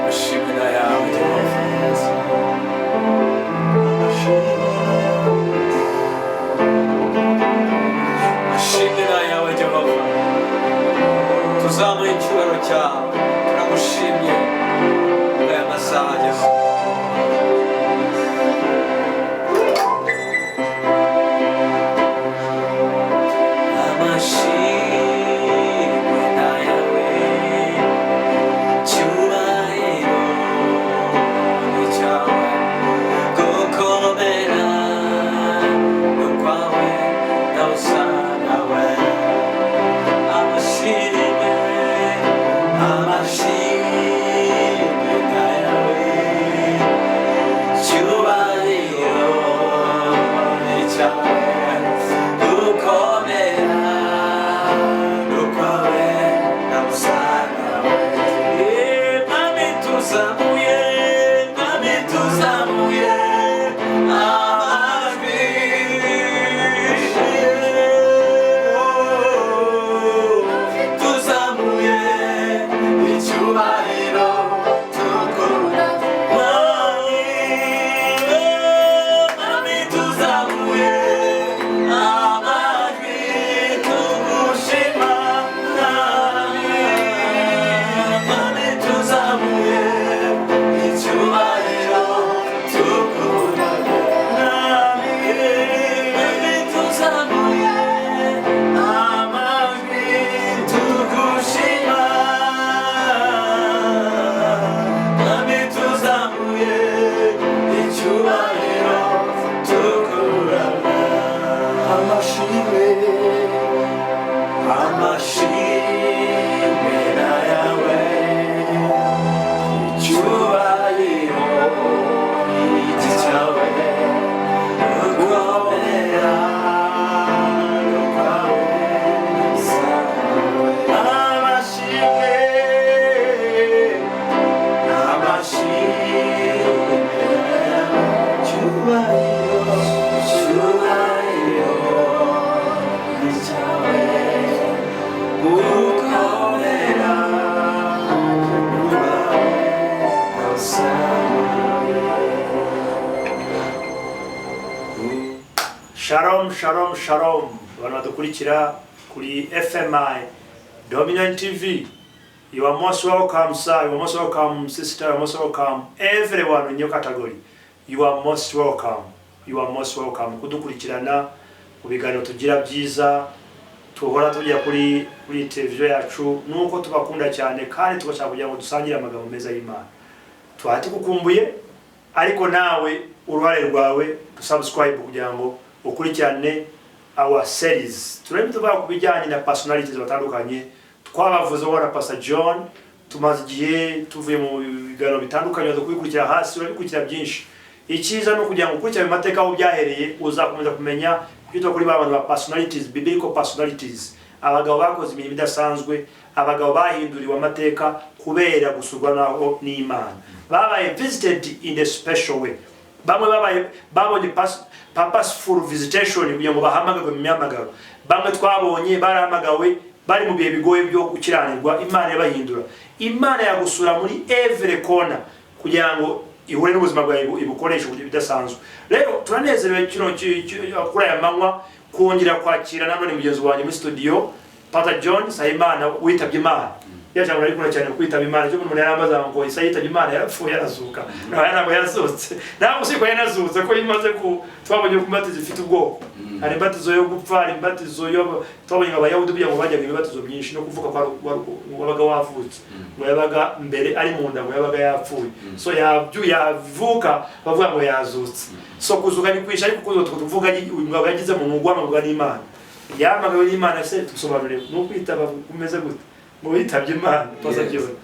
Amashimwe ni ayawe, Jehova. Amashimwe ni ayawe, Jehova. Tuzamuye icyubahiro cyawe, turagushimye muri aya masaha, Jehova. Amashimwe ni ayawe, cyubahiro ni cyawe, gukomera ni kwawe, nawe usa nawe. Amashimwe, amashimwe ni ayawe, cyubahiro ni cyawe, gukomera ni kwawe, nawe usa nawe. Mwami, tuzamuye, Mwami, tuzamuye amajwi, tuzamuye icyubahiro tukura. Mwami, Mwami, tuzamuye amajwi tugushima. Mwami, Mwami, tuzamuye icyubahiro tukura. Mwami, Mwami, tuzamuye amajwi tugushima. Mwami, tuzamuye icyubahiro tukuramya. Amashimwe, amashimwe nayawe, icyubahiro iki cyawe, gukomera kwawe. Amashimwe, amashimwe, cyubahiro, cyubahiro ni cyawe, gukomera kwawe usa. Shalom, shalom, shalom, abantu badukurikira kuri FMI Dominion TV. You are most welcome, sir. You are most welcome, sister. You are most welcome, everyone in your category. You are most welcome. You are most welcome kudukurikirana mu biganiro tugira byiza tuhora tujya kuri televiziyo yacu. Nuko tubakunda cyane kandi tugashaka kugira ngo dusangire amagambo meza y'Imana. Twari tugukumbuye, ariko nawe uruhare rwawe subscribe kugira ngo ukurikirane our series. Turimo tuvuga ku bijyanye na personalities batandukanye twabavuzeho na Pastor John. Tumaze igihe tuvuye mu biganiro bitandukanye, kubikurikira hasi urabikurikira byinshi. Icyiza ni ukugira ngo ukurikirane amateka aho byahereye, uzakomeza kumenya kwita kuri ba bantu ba personalities, biblical personalities, abagabo bakoze imirimo idasanzwe, abagabo bahinduriwe amateka kubera gusurwa naho n'Imana, babaye visited in a special way. Bamwe babaye babonye purposeful visitation kugira ngo bahamagarwe mu mihamagaro. Bamwe twabonye barahamagawe bari mu bihe bigoye byo gukiranirwa, Imana irabahindura. Imana yagusura muri every corner kugira ngo ihure n'ubuzima bwawe, ibukoreshe uburyo bidasanzwe. Rero turanezerewe kino kuri aya manywa kongera kwakira nanone mugenzi wanjye muri studio, Pastor John Nsabimana witabye Imana. Ya jambo narikunda cyane, kwitaba Imana, cyo umuntu yarambaza ngo Isa yitabye Imana, yarapfuye, yarazuka? No, ntabwo yazutse, ntabwo usiko yanazutse, ko imaze ku twabonye ko imbatizo ifite ubwoko. Hari imbatizo yo gupfa, hari imbatizo yo twabonye ngo Abayahudi kugira ngo bajyaga imibatizo myinshi no kuvuka kwa wabaga wavutse, ngo yabaga mbere ari mu nda, ngo yabaga yapfuye, so yabyu yavuka bavuga ngo yazutse. So kuzuka ni kwisha, ariko kuzuka tuvuga uyu mugabo yagize mu guhamagarwa n'Imana, yahamagawe n'Imana. Se tusobanurire, ni ukwitaba kumeze gute ngo witabye Imana, Pastor Yes. John?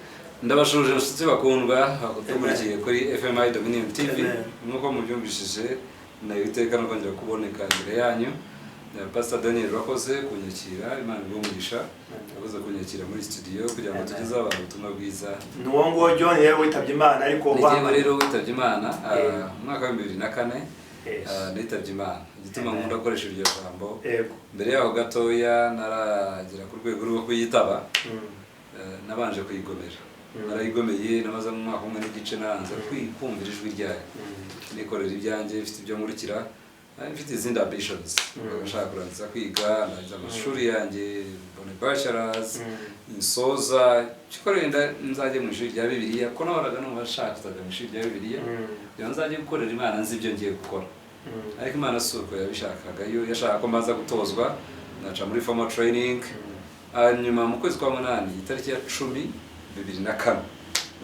Ndabashuje inshuti bakundwa bakudukurikiye kuri FMI Dominion TV. Amen. Nk'uko mubyumvishije, nayo iteka no kongera kuboneka imbere yanyu. Pastor Daniel, urakoze kunyakira, Imana iguhe umugisha. Urakoze kunyakira muri studio kugira ngo Amen. tugezeho abantu ubutumwa bwiza. Ni uwo nguwo John rero witabye Imana, ariko Ni jyewe rero witabye Imana mu mwaka wa 2004. Nitabye Imana. Igituma Amen. nkunda gukoresha iryo jambo, mbere yaho gatoya naragera ku rwego rwo kuyitaba, nabanje kuyigomera. Narayigomeye, namaze mu mwaka umwe n'igice naranze kumvira ijwi ryayo, nikorera ibyanjye, mfite ibyo nkurikira, nari mfite izindi ambitions. Nshaka kurangiza kwiga, ndangiza amashuri yanjye, mbone bachelors, nsoza kiko wenda nzajye mu ishuri rya Bibiliya, ko nahoraga numva nshaka kuzajya mu ishuri rya Bibiliya kugira ngo nzajye gukorera Imana nzi ibyo ngiye gukora. Ariko Imana si uko yabishakaga. Yo yashaka ko mbanza gutozwa, naca muri formal training. Hanyuma mu kwezi kwa munani, itariki ya 10, 2004,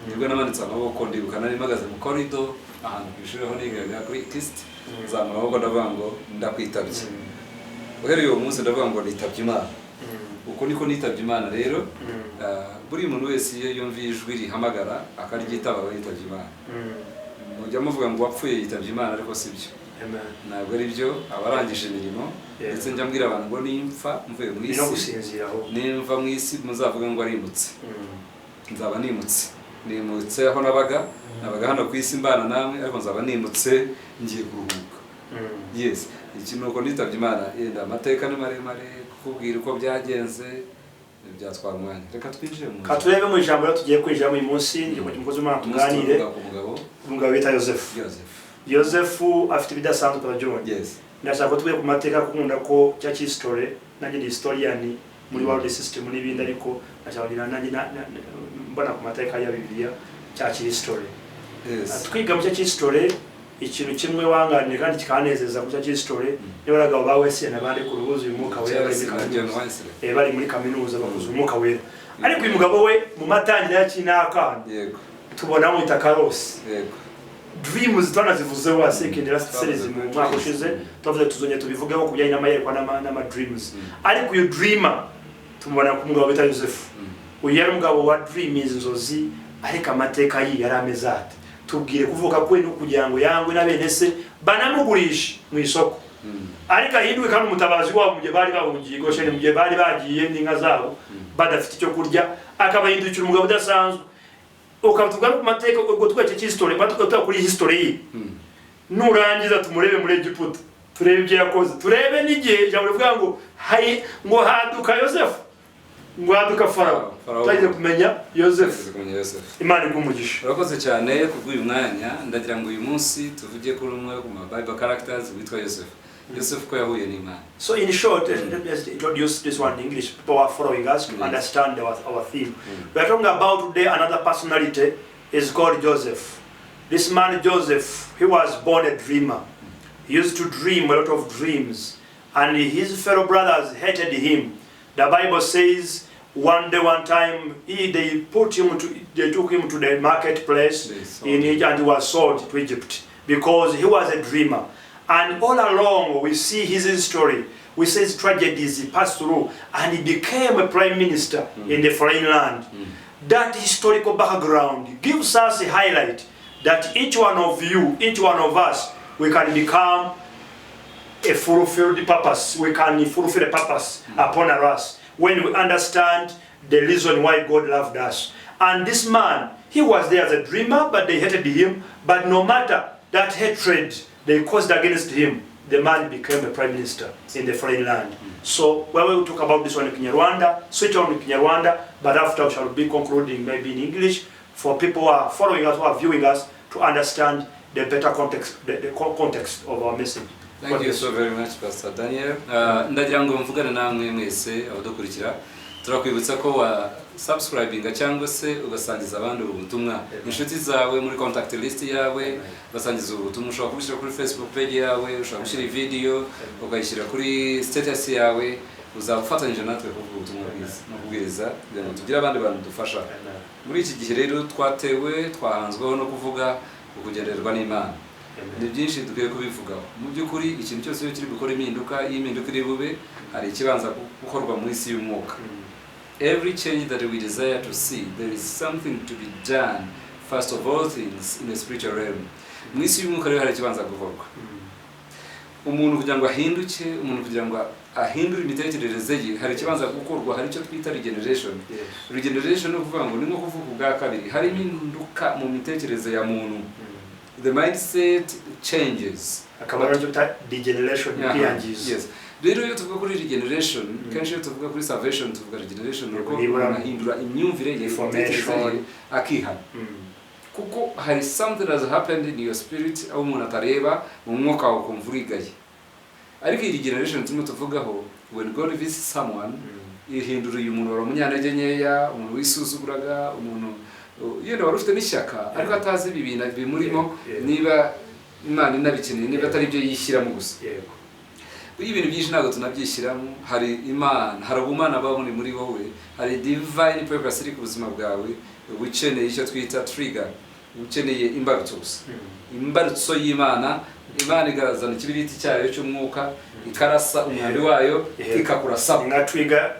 nibwo namanitse amaboko. Ndibuka nari mpagaze mu corridor ahantu ku ishuri aho nigaga kuri KIST, nzamura amaboko ndavuga ngo: "Ndakwitabye." Uhereye uwo munsi ndavuga ngo nitabye Imana. Uko niko nitabye Imana rero. Buri muntu wese iyo yumviye ijwi rihamagara akaryitaba aba yitabye Imana. Mujya muvuga ngo uwapfuye yitabye Imana, ariko si byo. Amen. Ntabwo ari byo, aba arangije imirimo. Ndetse njya mbwira abantu ngo nimfa mvuye mu Ni no isi, gusinzira aho. nimva mu isi, muzavuge ngo arimutse. Nzaba nimutse, nimutse aho nabaga hano ku isi mbana namwe, ariko nzaba nimutse ngiye kuruhuka. Yes, iki ni uko nitabye Imana. Yenda amateka ni maremare, kukubwira uko byagenze byatwara umwanya. Reka twinjire mu Ka turebe mu ijambo rero tugiye kwinjiramo uyu munsi. Ngiye kugira umukozi w'Imana Umunsi tuganire. tuvuga ku mugabo Umugabo bita Yosefu. Joseph. Yosefu afite ibidasanzwe, Pastor. Yes. Ndashaka ko tuvuye ku mateka, kukunda ko cya history, nanjye ndi historian muri world system n'ibindi, ariko ndashaka kugira nanjye mbona ku mateka ya Bibiliya cya history. Twiga mu cya history, ikintu kimwe wanganire kandi kikanezeza ku cya history, niba abagabo ba Wesley n'abandi ku rubuzi uyu Mwuka Wera bari muri Charles na John kaminuza. Wesley. Bari muri kaminuza bakuze Umwuka Wera, ariko uyu mugabo we mu matangira ya n'akana tubona bamwita Karosi. Dreams twanazivuzeho wa second last series mu mwaka ushize, twavuze tuzongera tubivugeho ku bijyanye n'amayerekwa n'ama dreams. Ariko uyu dreamer tumubona ku mugabo bita Yosefu. Uyu yari umugabo wa dreams, inzozi, ariko amateka ye yari ameze ate? Tubwire kuvuka kwe no kugira ngo yangwe na bene se, banamugurishe mu isoko, ariko ahinduwe kandi umutabazi wabo mu gihe bari bahungiye i Gosheni, mu gihe bari bagiye n'inka zabo badafite icyo kurya, akabahindukira umugabo udasanzwe. Ukaba tuvuga ku mateka ubwo twece cy'history, tuba kuri history ye. Nurangiza tumurebe muri Egiputa, turebe ibyo yakoze, turebe n'igihe ijambo rivuga ngo hari ngo haduka Yosefu, ngo haduka Farawo. Farawo. Twagiye kumenya Yosefu. Tugeze kumenya Yosefu. Imana iguhe umugisha. Urakoze cyane kubw'uyu mwanya. Ndagira ngo uyu munsi tuvuge kuri umwe mu ma Bible characters witwa Yosefu. Yosefu ko yahuye n'Imana. So in short, let me just introduce this one in English. People who are following us to understand our theme. We are talking about today another personality is called Joseph. This man Joseph, he was born a dreamer. He used to dream a lot of dreams, and his fellow brothers hated him. The Bible says one day, one time, he, they put him to, they took him to the marketplace They sold in him. Egypt, and he was sold to Egypt because he was a dreamer. And all along, we see his story. We see his tragedies he passed through, and he became a prime minister in the foreign land. That historical background gives us a highlight that each one of you, each one of us, we can become a fulfilled purpose. We can fulfill a purpose upon us when we understand the reason why God loved us. And this man, he was there as a dreamer, but they hated him. But no matter that hatred they caused against him, the man became a prime minister in the foreign land. So when we talk about this one in Kinyarwanda, switch on in Kinyarwanda, but after we shall be concluding maybe in English for people who are following us, who are viewing us, to understand the better context, the context of our message. Thank God you bless. So very much, Pastor Daniel. Ndagira ngo mvugane namwe mwese abadukurikira. Turakwibutsa ko wa subscribinga cyangwa se ugasangiza abandi ubu butumwa, inshuti zawe, muri contact list yawe basangiza ubu butumwa. Ushobora kubishyira kuri Facebook page yawe, ushobora gushyira video ukayishyira kuri status yawe. Uzaba ufatanyije natwe kuvuga ubutumwa bwiza no kubwiriza kugira ngo tugire abandi bantu dufasha. Muri iki gihe rero twatewe, twahanzweho no kuvuga ukugendererwa n'Imana. Ni byinshi dukwiye kubivugaho. Mu by'ukuri, ikintu cyose iyo kiri gukora impinduka, iyo impinduka iri bube, hari ikibanza gukorwa mu isi y'umwuka. Every change that we desire to see, there is something to be done first of all things in the spiritual realm. Mu isi y'umwuka rero hari ikibanza gukorwa. Umuntu kugira ngo ahinduke, umuntu kugira ngo ahindure imitekerereze ye, hari ikibanza gukorwa. Hari icyo twita regeneration. Regeneration ni ukuvuga ngo ni nko kuvuka ubwa kabiri. Hari impinduka mu mitekerereze ya muntu, the mindset changes. Akaba aricyo bita degeneration, Aha, kwiyangiza. Yes. Rero iyo tuvuga kuri regeneration, kenshi iyo tuvuga kuri salvation tuvuga regeneration, nuko Nibura- umuntu ahindura imyumvire ye, Reformation. imitekerereze ye, akihana, kuko hari something has happened in your spirit, aho umuntu atareba mu mwuka wawe ukumva urigaye. Ariko iyi regeneration turimo tuvugaho, when God visits someone, ihindura uyu muntu wari umunyantege nkeya, umuntu wisuzuguraga, umuntu yenda wari ufite n'ishyaka ariko atazi ibi bintu bimurimo, niba Imana inabikeneye, niba atari ibyo yishyiramo gusa. Iyo ibintu byinshi ntabwo tunabyishyiramo. Hari Imana, hari ubumana buba buri muri wowe, hari divine purpose iri ku buzima bwawe. Uba ukeneye icyo twita trigger, uba ukeneye imbarutso gusa, imbarutso y'Imana. Imana igazana ikibiriti cyayo cy'umwuka, ikarasa umwambi wayo, ikakurasaho. Nka trigger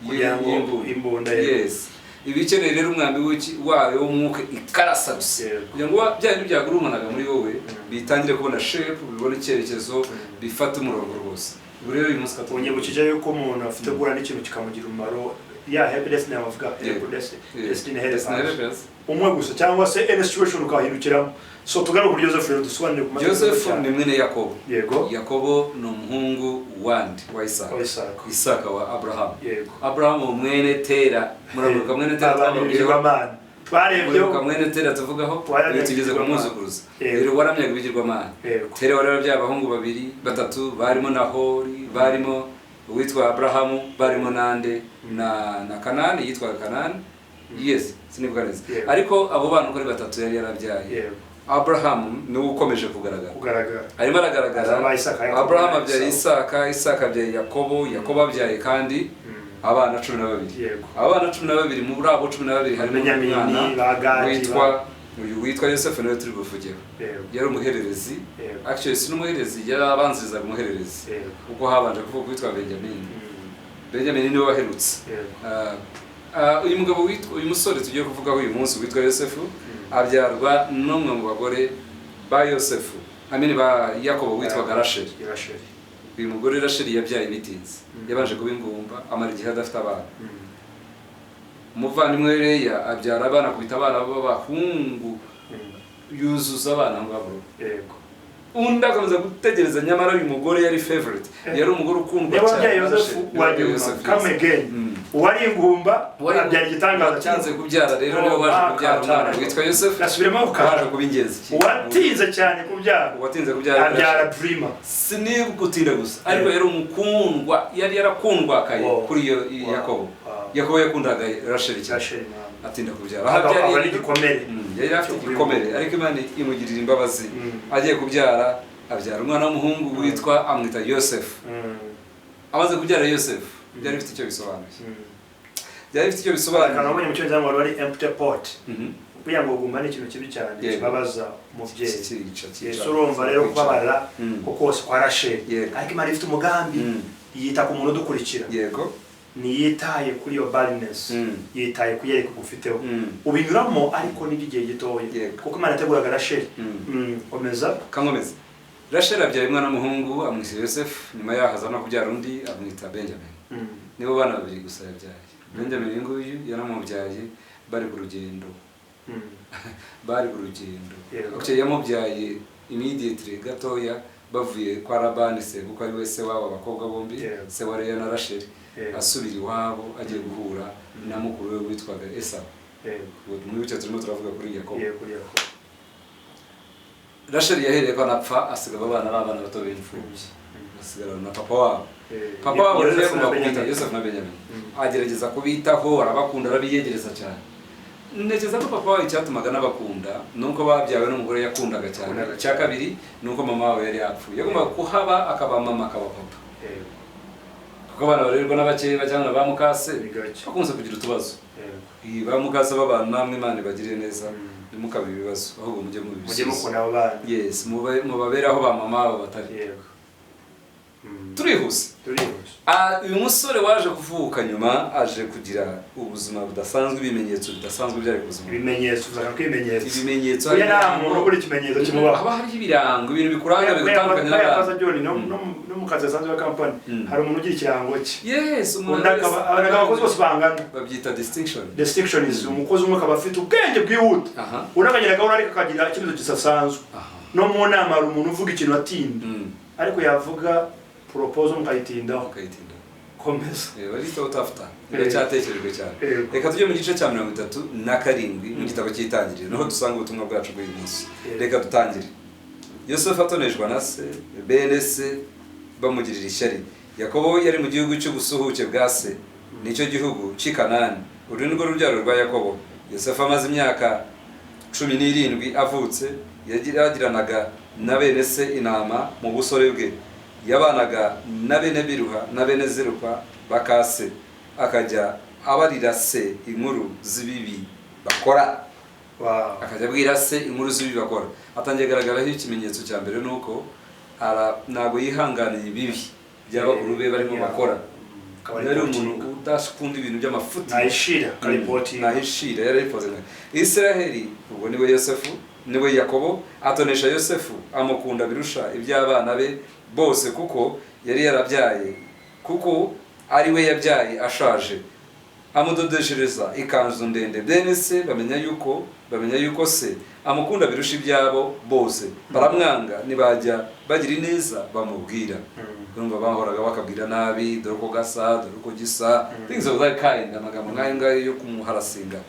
kugira ngo y'imbunda. Imbunda, yego. Yes, iba ikeneye rero umwambi wayo w'umwuka, ikarasa gusa, kugira ngo bya bintu byagurumanaga muri wowe bitangire kubona shape, bibone icyerekezo, bifate umurongo rwose. Ubu rero uyu munsi Unyibukije yuko umuntu afite guhura n'ikintu kikamugira umumaro, ya help destiny bavuga, help destiny, destiny help Destiny us. help us. Umwe gusa cyangwa se any situation ukahindukiramo. So tugaruke kuri Joseph rero, dusobanure ku mateka Joseph cyane. ni mwene Yakobo. Yakobo ni umuhungu wandi wa Isaka. Wa Isaka. Isaka wa Abrahamu. Abrahamu mwene Tera. Murabuka mwene Tera Abana twababwiyeho? ibigirwamana twarebye. Muribuka mwene Tera tuvugaho? Waramyaga Iyo tugeze ku ibigirwamana. mwuzukuruza. Rero waramyaga ibigirwamana. Tera wari warabyaye abahungu babiri, batatu, barimo Nahori, barimo uwitwa Abrahamu, barimo nande na Kanani, yitwaga Kanani, yes, sinibuka neza. Ariko abo bana uko ari batatu yari yarabyaye, Abrahamu niwe ukomeje kugaragara. Kugaragara. Arimo aragaragara. Azaba Isaka, Yakobo, Abrahamu abyaye Esau. Isaka, Isaka abyaye Yakobo, Yakobo abyaye kandi abana 12. Abana 12, muri abo 12 harimo Benyamini, umwana ba Gadi, witwa uyu witwa Yosefu, niwe turi buvugeho. Yari umuhererezi. Actually si n'umuhererezi, yari abanzirizaga umuhererezi, kuko habanje kuvuga uwitwa Benjamin. Benjamin niwe waherutse. Uyu mugabo witwa, uyu musore tugiye kuvugaho uyu munsi witwa Yosefu, abyarwa n'umwe mu bagore ba Yosefu, amini ba Yakobo, witwaga Rasheli. Rasheli. Uyu mugore Rasheli yabyaye bitinze. Yabanje kuba ingumba, amara igihe adafite abana. Umuvandimwe we Leya abyara abana, akubita abana b'abahungu, yuzuza abana ngabo. Undi akomeza gutegereza, nyamara uyu mugore yari favorite, yari umugore ukundwa Niba wabyaye cyane. Yosefu Niwe wabyaye wa nyuma, Yosefu, come yes. again. Uwari ingumba abyara igitangaza. Watinze kubyara rero niwe waje kubyara umwana witwa Yosefu, Nasubiremo ako waje kantu. kuba ingenzi. Uwatinze cyane kubyara Uwatinze kubyara abyara dreamer. Si gutinda gusa, ariko yari umukundwa, yari yarakundwakaye kuri iyo Yakobo. Yakobo yakundaga Rasheli cyane. Rasheli mama. Atinda kubyara, aho aba abyariye n'igikomere. Yari afite igikomere, ariko Imana imugirira imbabazi. Agiye kubyara, abyara umwana w'umuhungu witwa, amwita Yosefu. Amaze kubyara Yosefu, byari bifite icyo bisobanuye. Byari bifite icyo Akantu bisobanuye. nabonye mu cyongereza ngo wari empty pot. Kugira ngo guma ni ikintu kibi cyane, kibabaza umubyeyi. Kirica, cyica. Yesu, urumva rero kubabara ko kose kwa Rasheli. Ariko Imana ifite umugambi, yita ku muntu udukurikira. Ntiyitaye kuri iyo barrenness, yitaye ku yereka ugufiteho. Ubinyuramo ariko n'iby'igihe gitoya, kuko Imana yateguraga Rasheli. Komeza. Kankomeza. Rasheli abyaye umwana w'umuhungu, amwita Yosefu. Nyuma yaho aza no kubyara undi, amwita Benjamin. Nibo bana babiri gusa yabyaye. Benjamin uyu nguyu yaramubyaye bari ku rugendo. Bari ku rugendo. Actually yamubyaye immediately gatoya bavuye kwa Labani se, kuko ari we se w'abo bakobwa bombi, se wa Leya na Rasheli. Asubira iwabo agiye guhura na mukuru we witwaga Esawu. Mwibuke turimo turavuga kuri Yakobo. Yego. Rasheli yahereye ko anapfa, asiga abo bana ari abana bato b'imfubyi, basigarana na papa wabo. Papa wabo rero Yosefu na yagombaga kubita Benjamin. Yosefu na Benjamin. Agerageza kubitaho, arabakunda, arabiyegereza cyane. Ntekereza ko papa wabo icyatumaga n'abakunda ni uko babyawe n'umugore yakundaga cyane. Yakundaga. Icya kabiri ni uko mama wabo yari yapfuye, yagombaga kuhaba akaba mama, akaba papa, kuko abana barerwa n'abakeba cyangwa na ba mukase Ni gake. bakunze kugira utubazo. Iyi ba mukase b'abantu namwe Imana ibagirire neza, ntimukabe ibibazo, ahubwo mujye Mujye mubibisubiza. mukunda abo bana. Yes, mubabere aho ba mama babo batari. Turihuse. Turihuse. Ah, uyu musore waje kuvuka nyuma aje kugira ubuzima budasanzwe, ibimenyetso bidasanzwe byari ku buzima bwe. Ibimenyetso, uzaka ko ibimenyetso. Ibimenyetso. Burya nta hari muntu ubura ikimenyetso kimubaho. Haba hariho ibirango, ibintu bikuranga, bigutandukanya n'abantu n'abandi. John, no mu kazi gasanzwe ka company, hari umuntu ugira ikirango cye. Yes, umuntu Undi akaba abakozi bose bangana. Babyita distinction. Distinction is umukozi umwe akaba afite ubwenge bwihuta, undi akagenda gahoro ariko akagira icyemezo kidasanzwe. No mu nama hari umuntu uvuga ikintu atinda, ariko yavuga Proposal mukayitindaho. Ukayitinda. Komeza. Bari utafuta, biracyatekerejwe cyane. Yego. Reka tujye mu gice cya 37 mu gitabo cy'Itangiriro, niho dusanga ubutumwa bwacu bw'uyu munsi. Reka dutangire. Yosefu atoneshwa na se, bene se bamugirira ishyari. Yakobo yari mu gihugu cy'ubusuhuke bwa se, nicyo gihugu cy'i Kanani. Uru ni rwo rubyaro rwa Yakobo. Yosefu amaze imyaka 17 avutse, yagiranaga na bene se intama mu busore bwe. Yabanaga na bene Biruha na bene Zirupa bakase, akajya abarira se inkuru z'ibibi bakora. Akajya abwira se inkuru z'ibibi bakora. Atangiye agaragaraho ikimenyetso cya mbere, ni uko ntabwo yihanganiye ibibi bya bakuru be barimo bakora. Yari umuntu udakunda ibintu by'amafuti. Nayishira karipotinga. Nahishira, yararipoze. Israheli ubwo niwe Yosefu, niwe Yakobo, atonesha Yosefu, amukunda birusha iby'abana be bose, kuko yari yarabyaye, kuko ari we yabyaye ashaje. Amudodeshereza ikanzu ndende. Bene se bamenya yuko se amukunda birusha ibyabo bose, baramwanga, ntibajya bagira ineza bamubwira. Urumva bahoraga bakabwira nabi, dore uko gasa, dore uko gisa, things of that kind, amagambo nk'ayo ngayo yo kumuharasinga.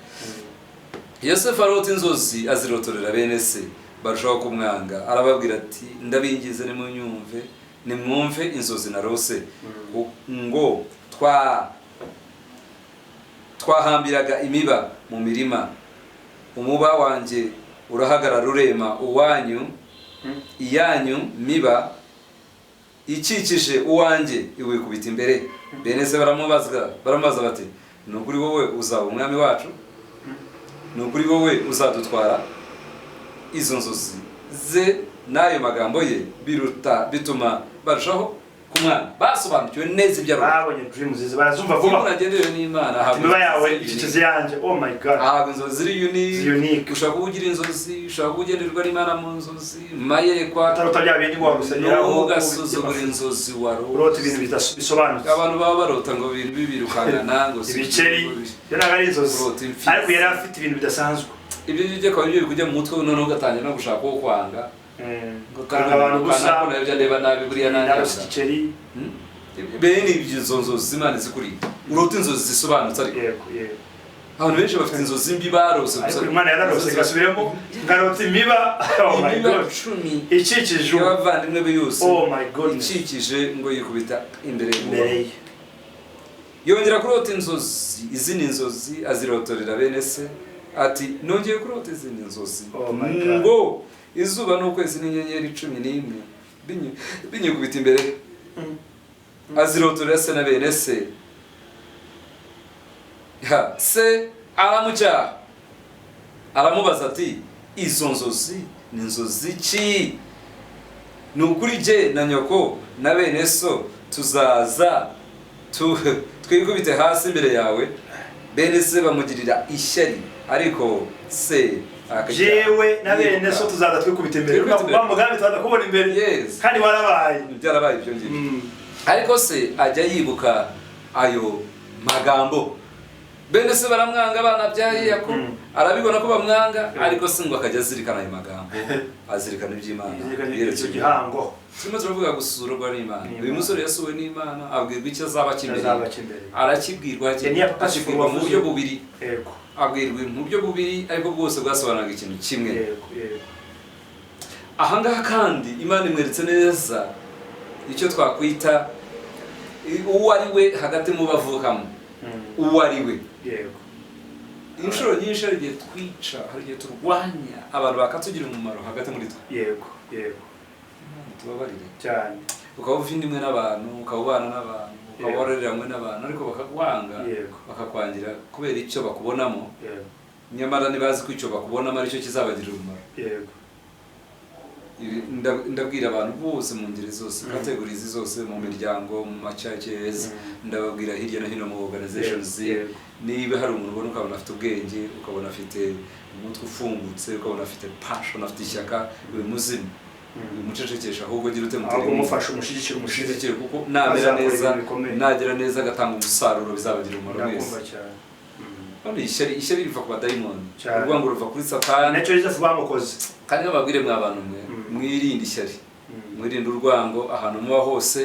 Yosefu arota inzozi, azirotorera bene se, barushaho kumwanga. Arababwira ati: "Ndabingize, nimunyumve, nimwumve inzozi narose. Ngo twahambiraga imiba mu mirima, umuba wanjye urahagarara urema uwanyu, iyanyu miba ikikije uwanjye iwikubita imbere." Bene se baramubaza bati: "Ni ukuri wowe uzaba umwami wacu? Ni ukuri wowe uzadutwara?" Izo nzozi ze n'ayo magambo ye biruta bituma barushaho kumwanga. Basobanukiwe neza ibyo arota. Babonye dreams zizi, barazumva Iyo vuba. umuntu agenderewe n'Imana ahabwa Imiba yawe inzozi ziri ikikize yanjye, oh my God. Ahabwa inzozi ziri unique. Ziri unique. Ushobora kuba ugira inzozi, ushobora kuba ugenderwa n'Imana mu nzozi, mu mayerekwa. Utarota bya bindi ngo wagusengeraho. Ntugasuzugure inzozi Urota warose. ibintu bisobanutse. Abantu baba barota ngo ibintu bibirukankana, ngo si Ibikeri yo ntabwo ari inzozi. Urota imfizi. Ariko yari afite ibintu bidasanzwe. Ibyo ngibyo akaba ibyo bikujya mu mutwe, noneho ugatangira no gushaka uwo kwanga. Ngo Kwanga abantu gusa. Kanaka nabyo ndeba nabi, buriya nanjye. Narose igikeri. Bene izo nzozi Imana zikurinda, urota inzozi zisobanutse ariko. Yego yego. Abantu benshi bafite inzozi mbi barose gusa. Ariko uyu mwana yararose, gasubiremo, ngarota imiba, oh my Imiba God, 10 ikikije ubu. y'abavandimwe be yose Oh my goodness. ikikije, ngo yikubita imbere. Imbere ye. Yongera kurota inzozi, izindi nzozi, azirotorera bene se, ati: "Nongeye kurota izindi nzozi, Oh my God. ngo izuba n'ukwezi n'inyenyeri 11 binyikubita imbere." Azirotorera se na bene se. Ha, se aramucyaha, aramubaza ati: "Izo nzozi ni inzozi ki? Ni ukuri jye na nyoko na bene so tuzaza twikubite hasi imbere yawe?" Bene se bamugirira ishyari, ariko se akajya Jewe na bene yiruka. so tuzaza twikubita imbere. Twikubita imbere. Wa mugambi tuzaza kubona imbere. Yes. Kandi warabaye. Byarabaye ibyo ngibyo. Ariko se ajya yibuka ayo magambo. Bene se baramwanga, abana byaye Yakobo. Arabibona ko bamwanga, ariko se ngo akajya azirikana ayo magambo, azirikana iby'Imana Icyo yerekeye. gihango. Turimo turavuga gusurwa n'Imana. N'Imana. Uyu musore yasuwe n'Imana, abwirwa icyo azaba Azaba akimbere. akimbere. Arakibwirwa, Yari yapapasi akibwirwa mu buryo bubiri. Abwirwa mu buryo bubiri, ariko bwose bwasobanuraga ikintu kimwe. yego yego Ahangaha kandi Imana imweretse neza icyo twakwita uwo ari we hagati mu bavukamo, uwo ari we. Inshuro nyinshi hari igihe twica, hari igihe turwanya abantu bakatugira umumaro hagati muri twe. yego yego Imana tubabarire. Cyane. Ukaba ufite imwe n'abantu, ukaba ubana n'abantu, ukaba warareranywe n'abantu, ariko bakakwanga, bakakwangira kubera icyo bakubonamo. Nyamara ntibazi ko icyo bakubonamo aricyo kizabagirira umumaro. Ibi ndabwira abantu bose mu ngeri zose, categories zose, mu miryango, mu ma churches, ndababwira hirya no hino mu organizations. Niba hari umuntu ubona, ukabona afite ubwenge, ukabona afite umutwe ufungutse, ukabona afite passion, afite ishyaka, uyu muzima, umucecekesha, ahubwo gira ute? Ahubwo umufasha, umushyigikira, umushyigikira. Umushyigikire, kuko namera Azakora neza, ibintu bikomeye. nagera neza agatanga umusaruro, bizabagira umumaro mwese. Ndakumva cyane. None ishyari riva ku badayimoni. Cyane. Urwango ruva kuri Satani. Nacyo Yosefu bamukoze. Kandi bababwire mwa bantu mwe, mwirinde ishyari, mwirinde urwango ahantu muba hose.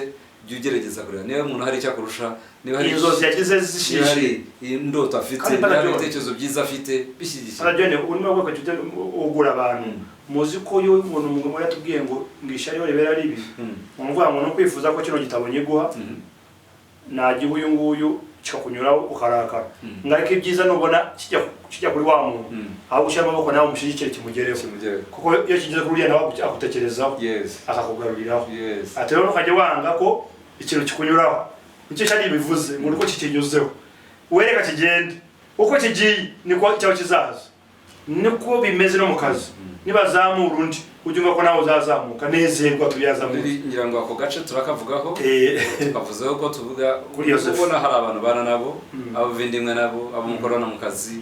Jya ugerageza kureba niba umuntu hari icyo akurusha, niba hari Inzozi yagize niba zishishe. hari indoto afite, Kandi niba hari John. ibitekerezo byiza afite, bishyigikira. Father John, urimo avuga ko ugura abantu, muzi ko iyo umuntu umugabo yatubwiye ngo ishyari ribera ribi, umuvuga ngo no kwifuza ko kino gitabo nyiguha, nagiha uyu nguyu kikakunyuraho ukarakara, ngo ariko ibyiza nubona kijya kuri wa muntu, aho gushyira amaboko nawe umushyigikire kimugereho, Kimugereho. kuko iyo kigeze kuri uriya nawe akutekerezaho, akakugaruriraho. Ati rero ntukajye wanga ko ikintu kikunyuraho. Nicyo ishyari bivuze, ngo uko kikinyuzeho wereka kigende, uko kigiye niko cyaba kizaza. Niko bimeze no mu kazi, nibazamura undi ujye umva ko nawe uzazamuka, nezerwa tubyazamutse. Riri, ngira ngo ako gace turakavugaho. Tukavuzeho ko tuvuga Kuri Yosefu. ubona hari abantu bana nabo, abavandimwe nabo, abo mukorana mu kazi,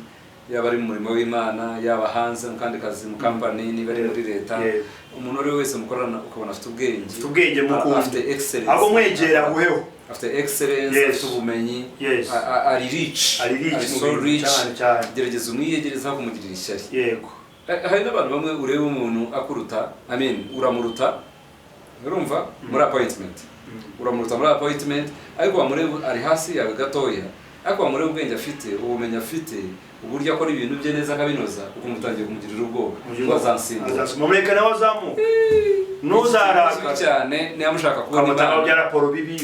yaba ari mu murimo w'Imana, yaba hanze mu kandi kazi, mu kampani, niba ari muri leta, umuntu uwo ari we wese mukorana ukabona afite ubwenge, Afite ubwenge mukunda. afite excellence, Ahubwo mwegera aguheho. afite excellence, afite ubumenyi, ari rich, Ari rich mu so bintu, rich, cyane cyane. Gerageza umwiyegerezaho kumugirira ishyari. Hari n'abantu bamwe ureba umuntu akuruta, I mean, uramuruta, urumva, muri appointment, uramuruta muri appointment, ariko wamureba ari hasi yawe gatoya, ariko wamureba ubwenge afite, ubumenyi afite, uburyo akora ibintu bye neza akabinoza, ukumva utangiye kumugirira ubwoba ngo azansimbura. Azansimbura, mureke nawe azamuka, Kibi ntuzarakara cyane niba mushaka kubona ukamutanga Imana. bya raporo bibi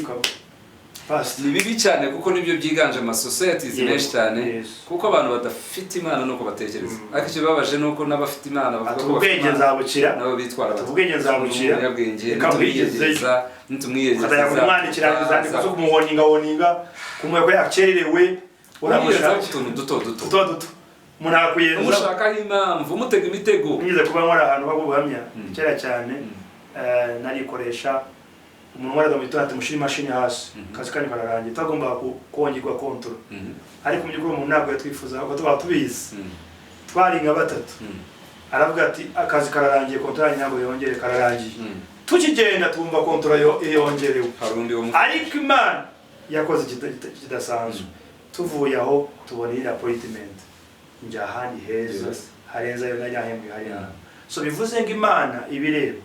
pastor. Ni bibi cyane kuko nibyo byiganje ama societies menshi cyane, kuko abantu badafite Imana nuko batekereza. Ariko ikibabaje ni uko n'abafite Imana bavuga Ati ko bafite ubwenge Imana, nzabukira. nabo bitwara Ati bati ubwenge nzabukira. umunyabwenge, Reka nitumwiyegereza, nitumwiyegereza, ukazajya kumwandikira inzandiko zo kumuwoninga woninga, kumuha ko yakererewe. uramushaka Uramushaka utuntu duto duto. Duto duto umuntu akakuyenza. Umushakaho impamvu, umutega imitego. Nigeze kuba nkora ahantu h'ubuhamya kera cyane, narikoresha umuntu waraga mu gitondo ati mushyire imashini hasi, akazi kanyu kararangiye, tagomba kongerwa kontoro. Ariko mu by'ukuri umuntu ntabwo yatwifuza kuko tuba tubizi, twari nka batatu. Aravuga ati akazi kararangiye, kontoro yanyu ntabwo yongere, kararangiye. Tukigenda twumva kontoro yongerewe. Hari undi wo Ariko Imana yakoze ikidasanzwe. Tuvuye aho tubona iyi appointment, njya ahandi heza harenze ayo nari nahembwe hariya. So bivuze ngo Imana ibireba,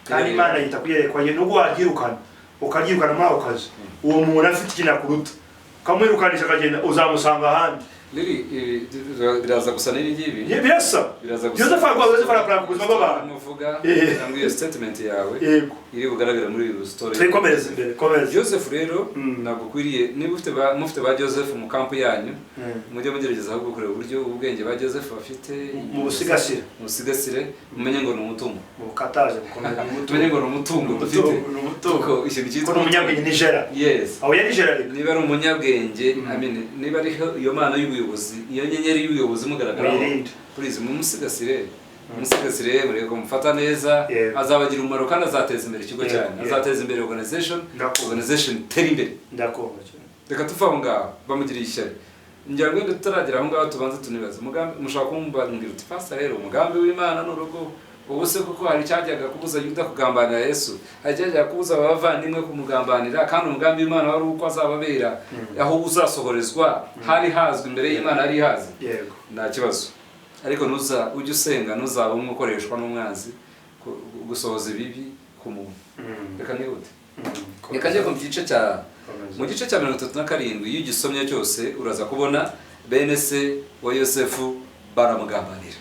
kandi Imana yita kuyerekwa ye. Nubwo waryirukana, ukaryirukana muri ako kazi, uwo muntu afite ikintu akuruta, ukamwirukanisha akagenda, uzamusanga ahandi. Riri biraza gusa n'ibi ngibi. Birasa. Biraza gusa. Yosefu arwaye, Yosefu arakora ku buzima bw'abantu. Muvuga cyangwa iyo statement yawe iri bugaragara muri iyi story. Twikomereze imbere, komereze. Joseph rero, ntabwo ukwiriye, niba ufite ba, mufite ba Joseph mu kampu yanyu, mujye mugerageza ahubwo kureba uburyo ubwenge ba Joseph bafite Mu busigasire. Mubusigasire, mumenye ngo ni umutungo. Mukataje mukomeze. Mumenye ngo ni umutungo dufite. Ni umutungo. Kuko ikintu cyitwa Ko ni umunyabwenge, ni Gera. Aho yari Gera reka. Niba ari umunyabwenge, I mean, niba ari iyo mana y'ubuyobozi, iyo nyenyeri y'ubuyobozi imugaragaraho, Muyirinde. please mumusigasire, mumusigasire, murebe ko mufata neza, azabagira umumaro kandi azateza imbere ikigo cyanyu, azateza imbere organization, Ndakumva. organization itere imbere. Ndakumva cyane. Reka tuve aho ngaho bamugiriye ishyari. Ngira ngo wenda tutaragera aho ngaho tubanze tunibaze umugambi. Mushobora kumbwira uti: "Pastor, rero umugambi w'Imana ni urugo." Ubu se kuko hari icyajyaga kubuza Yuda kugambanira Yesu, hari icyajyaga kubuza abavandimwe kumugambanira, kandi umugambi w'Imana wari uko azababera aho uzasohorezwa, hari hazwi imbere y'Imana, hari hazi. Nta kibazo, ariko ntuza ujye usenga, ntuzaba umwe ukoreshwa n'umwanzi gusohoza ibibi ku muntu. Reka nihute, reka njye ku gice cya Komeza. mu gice cya 37. Iyo ugisomye cyose uraza kubona bene se wa Yosefu baramugambanira,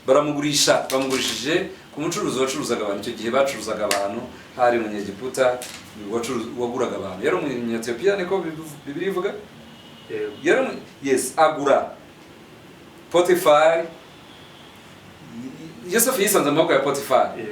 baramugurisha. Bamugurishije ku mucuruzi wacuruzaga abantu. Icyo gihe bacuruzaga abantu, hari umunyegiputa waguraga abantu, yari umunyetiyopiya, niko Bibiliya ivuga. Yego. Yari yes, agura Potifari. Yosefu yisanze mu maboko ya Potifari.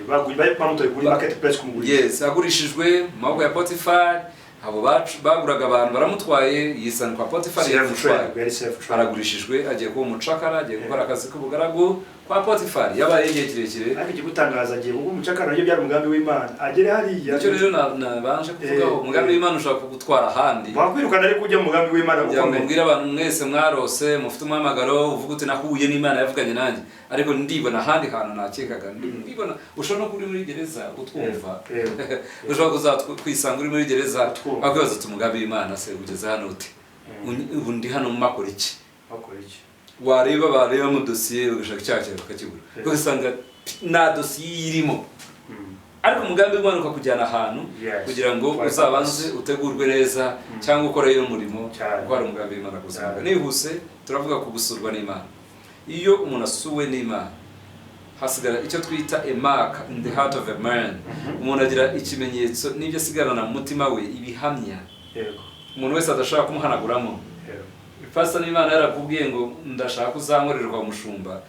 Bamutoye kuri market place kumugurisha. Yes, agurishijwe mu maboko ya Potifari. Abo baguraga abantu baramutwaye, yisanga kwa Potifari. Slave Yaramutwaye. trade, yari slave trade. Aragurishijwe, agiye kuba umucakara, agiye gukora akazi k'ubugaragu kwa Potifari. Yabaye igihe kirekire. Ariko ikigutangaza, agiye kuba umucakara, nabyo byari umugambi w'Imana, agere hariya. Nicyo rero nabanje kuvugaho. Umugambi w'Imana ushobora kugutwara ahandi. Wakwirukana, ariko ujya mu mugambi w'Imana Kugira ngo ukomeye. mbwire abantu mwese mwarose, mufite umuhamagaro, uvuga uti nahuye n'Imana, yavuganye nanjye, ariko ndibona ahandi hantu nakekaga, ndibona ushobora no kuba uri muri gereza utwumva, ushobora kuzakwisanga uri muri gereza, Utwumva. wakwibaza uti umugambi w'Imana se ugeze hano ute? Ubu ndi hano makora iki? Bakora iki? Wareba, bareba mu dosiye bagashaka icyaha cyawe bakakibura, ugasanga nta dosiye irimo. Ariko umugambi w'Imana ukakujyana ahantu kugira ngo uzabanze utegurwe neza cyangwa ukoreyo umurimo, kuko hari umugambi w'Imana ku buzima bwawe. Nihuse, turavuga ku gusurwa n'Imana. Iyo umuntu asuwe n'Imana, hasigara icyo twita a mark in the heart of a man. Umuntu agira ikimenyetso n'ibyo asigarana mu mutima we, ibihamya umuntu wese adashobora kumuhanaguramo. Pastor, n'Imana yarakubwiye ngo ndashaka uzankorerwa umushumba,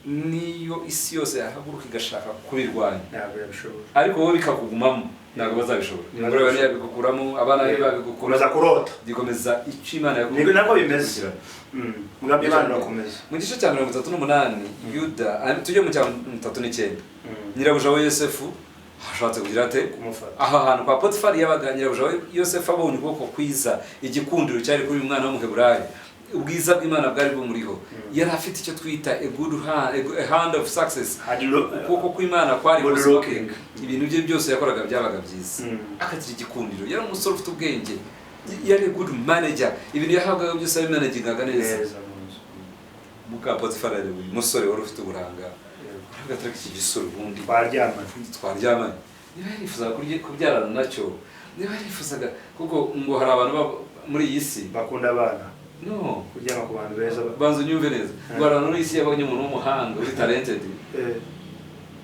niyo isi yose yahaguruka igashaka kubirwanya, Ntabwo yabishobora. ariko wowe bikakugumamo, ntabwo bazabishobora. Umugore wawe ntiyabigukuramo, abana be babigukuramo. Komeza kurota. Gikomeza icyo Imana Niko nako bimeze. yakubwira. Umugambi w'Imana urakomeza. Mu gice cya 38 Yuda, tujye mu cya 39. Nyirabuja wa Yosefu ashatse kugira ate? Kumufata. Aha hantu kwa Potifari yabaga, nyirabuja wa Yosefu abonye ukuboko kwiza, igikundiro cyari kuri uyu mwana w'Umuheburayo, ubwiza bw'Imana bwari bumuriho. Yari afite icyo twita a good hand, a hand of success. Ukuboko kw'Imana kwari Good buzima bwe. looking. Ibintu bye byose yakoraga byabaga byiza, akagira igikundiro. Yari umusore ufite ubwenge, yari a good manager. Ibintu yahabwaga byose yabimanagingaga neza. Neza mu nzu. Muka Potifari areba uyu musore wari ufite uburanga, aravuga ati: "Ariko iki gisore ubundi Twaryamana." twaryamanye." Niba yarifuzaga kubyarana nacyo, niba yarifuzaga, kuko ngo hari abantu muri iyi si Bakunda abana. No. Kuryama ku bantu beza. Banza unyumve neza. Ngo hari abantu muri iyi si yabonye umuntu w'umuhanga uri talented,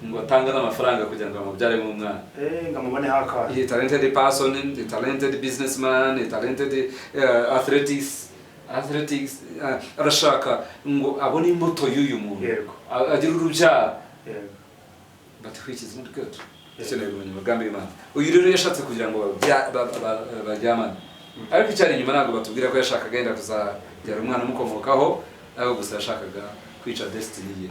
ngo atange n'amafaranga kugira ngo bamubyaremo umwana. Ngo amuboneho akana. A talented person, a talented businessman, a talented athletics, arashaka ngo abone imbuto y'uyu muntu, agire urubyaro. But which is not good. Dukeneye kumenya umugambi w'Imana. Uyu rero yashatse kugira ngo baryamane, ariko icyari inyuma ntabwo batubwira ko yashakaga yenda kuzabyara umwana umukomokaho, ariko gusa yashakaga kwica destiny ye.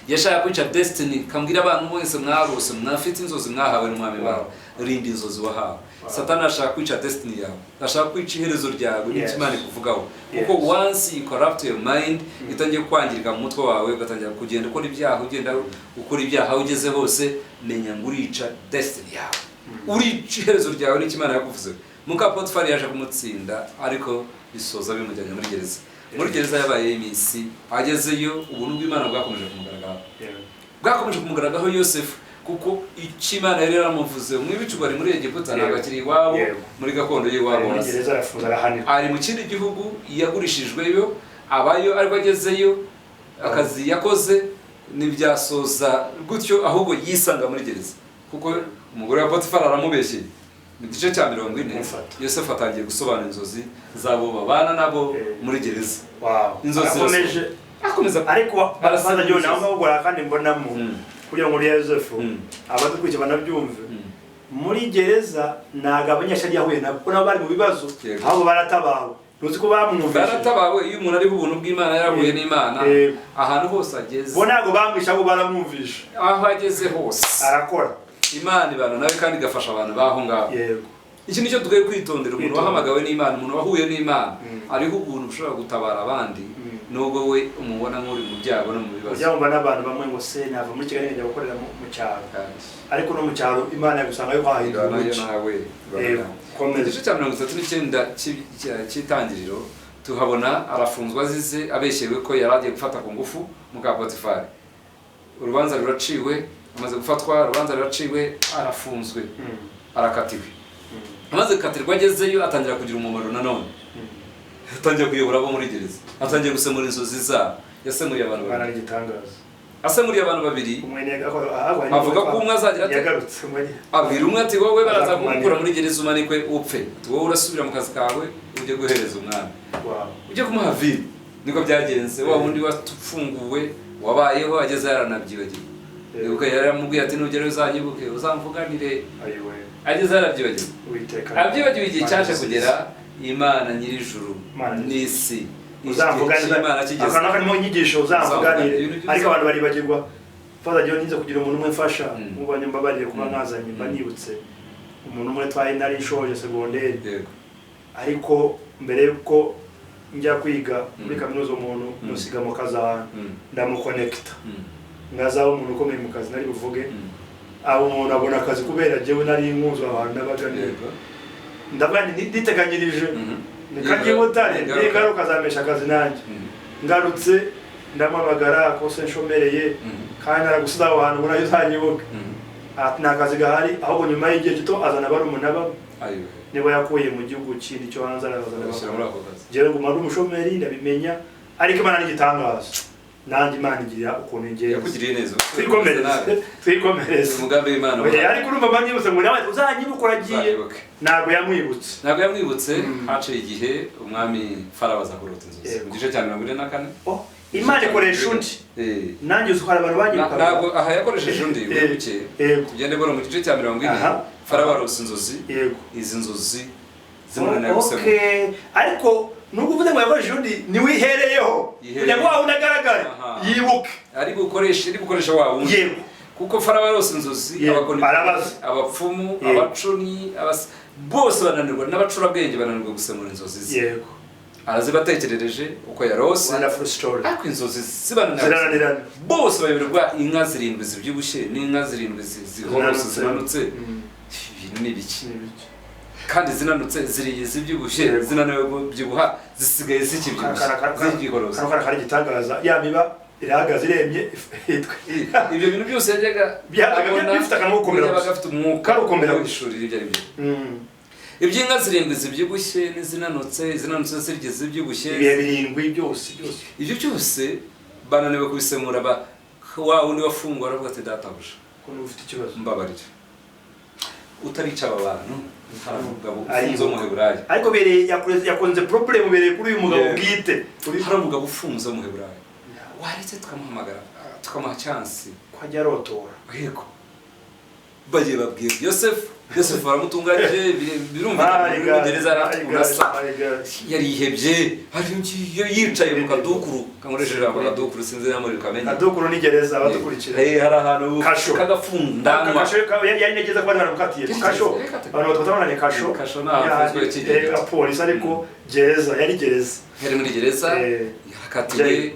Yashaka kwica destiny. Kambwira abantu mwese mwarose, mwafite inzozi mwahawe n'Umwami wawe, rinda inzozi wahawe. Satani ashaka kwica destiny yawe, ashaka kwica iherezo ryawe n'icyo Imana ikuvugaho, kuko once you corrupt your mind, itangiye kwangirika mu mutwe wawe, ugatangira kugenda ukora ibyaha, ugenda ukora ibyaha aho ugeze hose, menya ngo urica destiny yawe, urica iherezo ryawe n'icyo Imana yakuvuzeho. Muka Potifari yaje kumutsinda, ariko bisoza bimujyanye muri gereza. Muri gereza yabaye iminsi. Agezeyo, ubuntu bw'Imana bwakomeje kumugaragaraho, bwakomeje kumugaragaraho Yosefu, kuko icyo Imana yari yaramuvuze mu ibicu, bari muri Egiputa, ntabwo akiri iwabo muri gakondo y'iwabo. Ari muri gereza, arafunze, arahanirwa. Ari mu kindi gihugu, yagurishijweyo, abayo. Ariko agezeyo, akazi yakoze ntibyasoza gutyo, ahubwo yisanga muri gereza kuko umugore wa Potifari aramubeshyeye. Mu gice cya 40, Kumufata. Yosefu atangiye gusobanura inzozi z'abo babana nabo muri gereza. Inzozi Arakomeje. Akomeza. Ariko Arasimbuza. baza John, aho ngaho ubwo kandi mbonamo kugira ngo uriya Yosefu, abadukurikiye banabyumve, muri gereza ntabwo abanyeshuri yahuye nabo, kuko nabo bari mu bibazo. Ahubwo baratabawe, ntuzi ko bamwumvise. Baratabawe. Iyo umuntu ariho ubuntu bw'Imana, yarahuye n'Imana, ahantu hose ageze, Bo ntabwo bamwishe, ahubwo baramwumvishe. aho ageze hose, Arakora. Imana ibana nawe kandi igafasha abantu b'aho ngaho. Iki nicyo dukwiye kwitondera. Umuntu Kwitonda. wahamagawe n'Imana, umuntu wahuye n'Imana, hariho ubuntu bushobora gutabara abandi, nubwo we umubona nk'uri mu byago no mu bibazo. Ujya wumva n'abantu bamwe ngo se nava muri Kigali nkajya gukorera mu cyaro, ariko no mu cyaro Imana yagusanga yo kwahindura Ibana yo umuco. nawe, ibana nawe. Komeza. Igice cya 39 cy'Itangiriro, tuhabona arafunzwe azize abeshyewe ko yari agiye gufata ku ngufu muka Potifari. Urubanza ruraciwe, amaze gufatwa, urubanza ruraciwe, arafunzwe, arakatiwe. Amaze gukatirwa, agezeyo atangira kugira umumaro nanone, atangiye kuyobora abo muri gereza, atangiye gusemura inzozi zabo. Yasemuriye abantu Imana babiri. ni igitangaza. Asemuriye abantu babiri, Umwe avuga ko umwe azagira ate? Yagarutse umwe Abwira umwe ati: "Wowe baraza Azakumanika. kugukura muri gereza umanikwe upfe." Ati: "Wowe urasubira mu kazi kawe, ujye guhereza umwami, ujye kumuha vino." Niko byagenze. Wa wundi wafunguwe wabayeho, ageze yaranabyibagiwe. Ibuka yaramubwiye ati: "Nugerayo uzanyibuke, uzamvuganire." Ayiwe. Ageze yarabyibagiwe. Uwiteka. Abyibagiwe. Igihe cyaje kugera, Imana nyir'ijuru Imana n'isi, igihe Uzamvuganire. cy'Imana kigeze. Akantu karimo inyigisho, uzamvuganire. Ibintu byose. Ariko abantu baribagirwa. Father John, nza kugira umuntu umwe mfasha, mubonye mbabariye kuba nkazanye, mba nibutse umuntu umwe twari, nari nshoje segonderi, ariko mbere yuko njya kwiga muri kaminuza, umuntu musiga mu kazi ahantu, ndamukonekita, ngazaba umuntu ukomeye mu kazi nari buvuge. Abo umuntu abona akazi kubera jyewe nari nkunzwe abantu nabaga niga. Ndavuga nti nditeganyirije, nikajya i Butare, ningaruka azamesha akazi nanjye. Ngarutse ndamuhamagara ko se nshomereye, kandi naragusize aho hantu ngo nayo uzanyibuke. Ati nta kazi gahari, ahubwo nyuma y'igihe gito azana barumuna be Ayiwe. niba yakuye mu gihugu kindi cyo hanze, arabazana. Bashyira muri ako kazi. Njyewe nguma ndi umushomeri, ndabimenya, ariko Imana ni igitangaza, nanjye Imana igira ukuntu ingenzi. Yakugiriye neza. Twikomereze, twikomereze. Umugambi w'Imana. Oya, ariko urumva banyibutse ngo nawe uzanyibuka uragiye. Uzanyibuke. Ntabwo yamwibutse. Ntabwo yamwibutse. Haciye igihe, umwami Farawo aza kurota inzozi Yego. mu gice cya 44. Oh, Imana ikoresha undi. Nanjye uzi ko hari abantu banyibukaga. Ntabwo aha yakoresheje undi. Wibuke, tugende bora mu gice cya 40. Farawo arose inzozi. Izi nzozi zimunanira gusemura. Okay. Ariko nubwo uvuze ngo yakoresheje undi, niwihereyeho Yihereyeho. kugira ngo wa wundi agaragare, yibuke. Ari gukoresha wa wundi. Kuko Farawo arose inzozi, Arabaza. abapfumu, abacuni, bose bananirwa, n'abacurabwenge bananirwa gusemura inzozi ze. Arazibatekerereje uko yarose, Wonderful story. ariko inzozi zibananira. Zirananirana. Bose bayoberwa inka zirindwi zibyibushye n'inka zirindwi zihorose, Zinanutse. zinanutse. Ibintu ni ibiki? Ni ibiki? Kandi zinanutse ziriye zibyibushye, zinaniwe kubyibuha, zisigaye zikibyibushye, zigihorose. Kano kari igitangaza, ya miba irahagaze iremye Ibyo bintu byose yajyaga Byabaga abona, bifite akantu ko gukomera yabaga gusa. afite umwuka Kari gukomera wo gusa. guhishurira ibyo ari byo. Iby'inka zirindwi zibyibushye n'izinanutse, izinanutse zirya zibyibushye. Ibihe birindwi byose byose. Ibyo byose bananiwe kubisemura. Ba wa wundi wafungwa aravuga ati: "Databuja, Ukuntu ufite ikibazo, mbabarira, utarica aba bantu, hari umugabo ufunze Aribuka. w'Umuheburayo." Ariko bereye yakunze problem bereye kuri uyu mugabo bwite. Hari umugabo ufunze w'Umuheburayo, waretse tukamuhamagara, tukamuha chance. Ko ajya arotora. Yego, bagiye babwiye Yosefu, Yosefu baramutunganyije, birumvikana My muri God, gereza yari afite my ukuntu God, asa. my God. Yarihebye, hari yicaye mu kadukuru, kankoresheje ijambo kadukuru, sinzi niba muri kamenye. Kadukuru ni gereza, abadukurikira. Hari ahantu Kasho. k'agafundanwa. Kasho yari nageze kuba baramukatiye. Yari Kasho. yari. Abantu batatu kasho. Kasho ni ahantu hafunzwe kigega. Polisi, ariko gereza yari gereza. Yari muri gereza, yarakatiwe,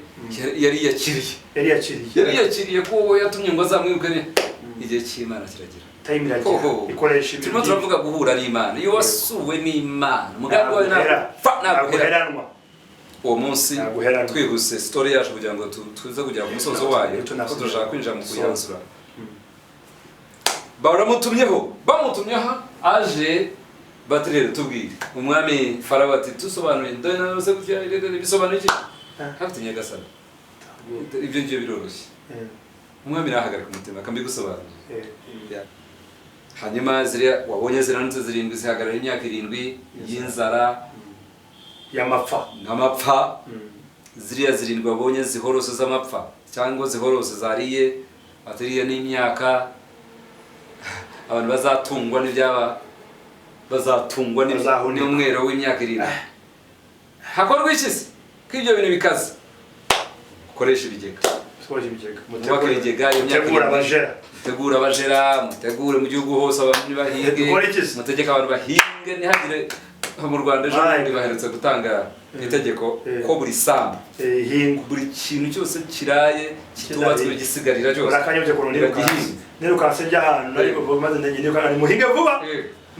yari yakiriye. Yari yakiriye. Yari yakiriye ko uwo yatumye ngo azamwibuke, igihe cy'Imana kiragera. Time iragera. Hoho. Ikoresha ibintu Turimo turavuga guhura n'Imana. Iyo wasuwe n'Imana, umugambi wawe Ntaguhera. ntabwo ntaguhera. Ntaguheranwa. Uwo munsi, Ntaguheranwa. twihuse story yacu kugira ngo tuze kugera ku musozo wayo, Tunasubiza. ko turashaka kwinjira mu kuyanzura. Baramutumyeho, bamutumyeho aje, bati: "Rero tubwire." Umwami Farawo ati: "Tusobanuye, dore narose gutya, bisobanuye iki?" Hafite nyagasani, ibyo ngibyo biroroshye. Umwami nahagarika umutima akambigusobanurira. Hanyuma ziriya wabonye ziranutse zirindwi zihagarara imyaka 7 y'inzara Y'amapfa. n'amapfa. Ziriya zirindwi wabonye zihorose z'amapfa cyangwa zihorose zariye atariye n'imyaka abantu bazatungwa n'ibyaba, bazatungwa Bazahunika. n'umwero w'imyaka 7. Hakorwa iki se ko ibyo bintu bikaze? Ukoresha ibigega. Twoje ibigega. Mwubake ibigega iyo myaka Mutegura 7. Abajera. Mutegure abajera, mutegure mu gihugu hose abantu bahinge. Dukore iki se? Mutegeke abantu bahinge, ntihagire. Mu Rwanda ejo Aye. bundi baherutse gutanga itegeko ko buri sambu, Hingwa. buri kintu cyose kiraye kitubatswe, Kiraye. gisigarira cyose, Urakanyabye ukuntu nirukanse. bagihinga. Nirukanse njya ahantu ariko maze ndenge nirukanka ni muhinge vuba.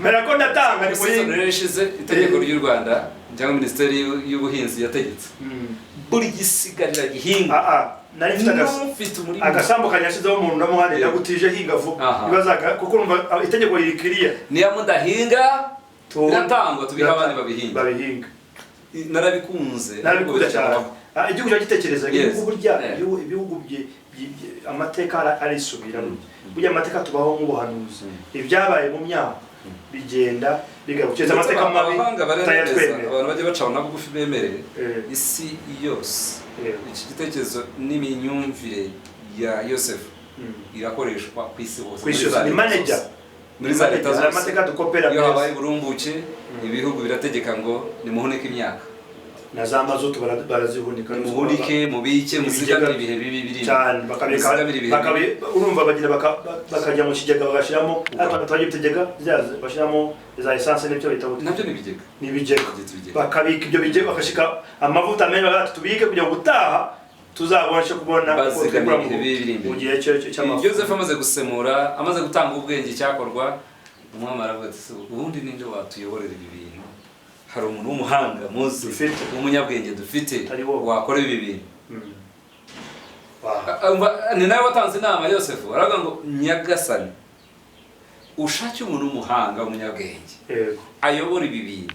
Mera ko ndatanga ni Season muhinge. rero ishize, itegeko ry'u Rwanda cyangwa Minisiteri y'Ubuhinzi yategetse buri gisigarira gihinga. Ah ah, nari mfite N'ufite umurima. Agasambu kanjye yashyizeho umuntu ndamuhane, ndagutije, hinga vuba. Nibazaga kuko urumva itegeko riri kiriya. Niyo mudahinga, biratangwa, tubiha abandi babihinga. Babihinga. Narabikunze. Narabikunze cyane. Igihugu cyagitekereza. Ibihugu burya, ibihugu amateka arisubira burya. Burya amateka tubaho nk'ubuhanuzi, ibyabaye mu myaka bigenda bigaruka, keretse amateka mabi Abahanga baremeza, tutayatwemera. abantu bajya baca na bugufi bemere, isi yose, iki gitekerezo n'imyumvire ya Yosefu irakoreshwa ku isi hose. Ku isi Muri yose, za ni leta manager. zose. Muri za leta Hari zose, amateka dukopera iyo meza. habaye uburumbuke, ibihugu birategeka ngo nimuhunike imyaka. Na za mazutu barazihunika. Nimuhunike, mubike, muzigamire ibihe bibi biri imbere. Cyane, bakabika. Muzigamire ibihe bibi. Urumva bagira bakajya mu kigega bagashyiramo, ariko batajya ibigega bashyiramo za essence n'ibyo bita gute? Nabyo ni ibigega. Ni ibigega. Byitwa ibigega. Bakabika ibyo bigega, bakashika amavuta menshi, bakavuga tubike kugira ngo ubutaha tuzabashe kubona uko Bazigamira twigura ibihe bibi biri imbere. mu gihe cy'amafu. Yosefu amaze gusemura, amaze gutanga ubwenge icyakorwa, umwami aravuga ati: "Se, ubundi ninde watuyoborera ibi bintu? Hari umuntu w'umuhanga muzi, Dufite. w'umunyabwenge dufite, Atari wowe." wakora ibi bintu?" Wow. Ni nawe watanze inama. Yosefu aravuga ngo: "Nyagasani, Ushake umuntu w'umuhanga, w'umunyabwenge, Yego. ayobora ibi bintu.